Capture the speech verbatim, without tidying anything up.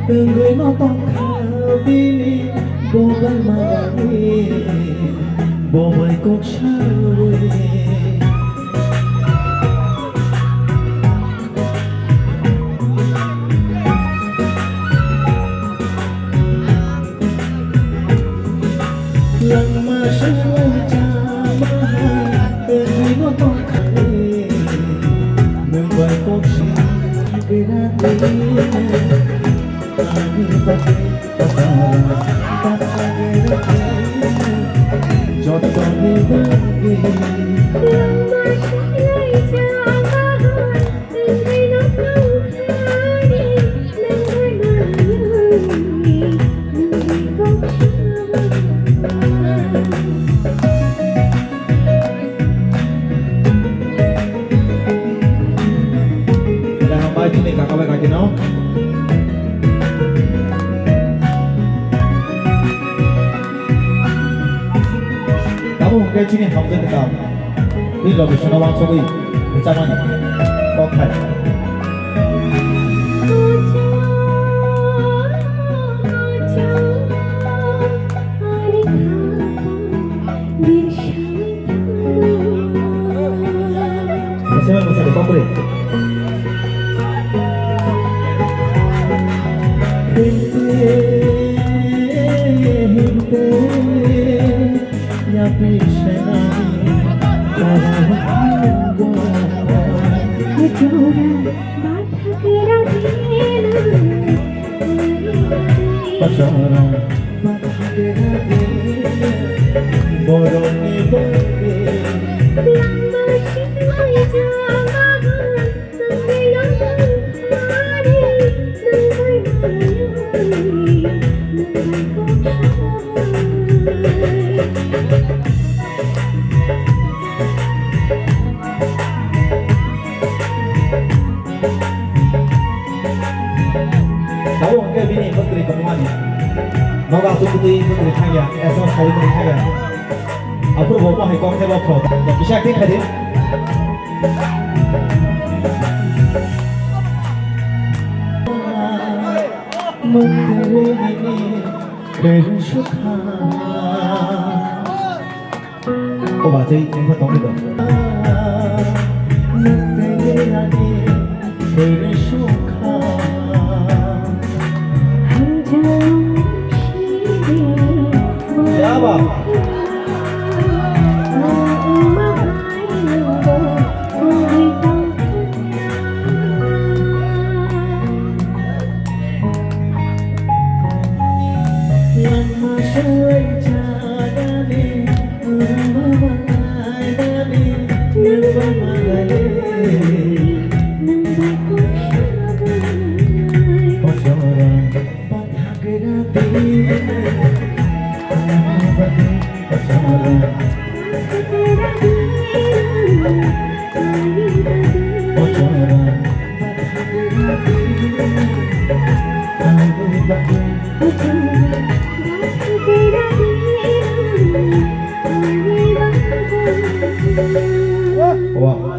Wngwi no tongkha bini bobai manwi, bobai kok sawi. Langma sewai chama hai, tengwi no tongkhani, nwng bai kok si berati, ani bagwi, joto ni bagwi. Langma sewai chama hai, Bai chini kaka bai kaki no. Tamo hwnkhe chini hamjani kam. Twi location o wansugwi rwchapmani kok hai. Mwsai mwsai kok kwrwi. Boroni bagwi. Abo hwnkhe bini bwtwi tongmani. Nogo aswk bwtwi bwtwi thangya, S M S khaui bwtwi thangya. Aphuru bo mohai kok thebo pho. Kisa acting khai di. Mwtwi nini khe sukha. O ba, tei tengkha tongwi do. Ya ba. Langma sewai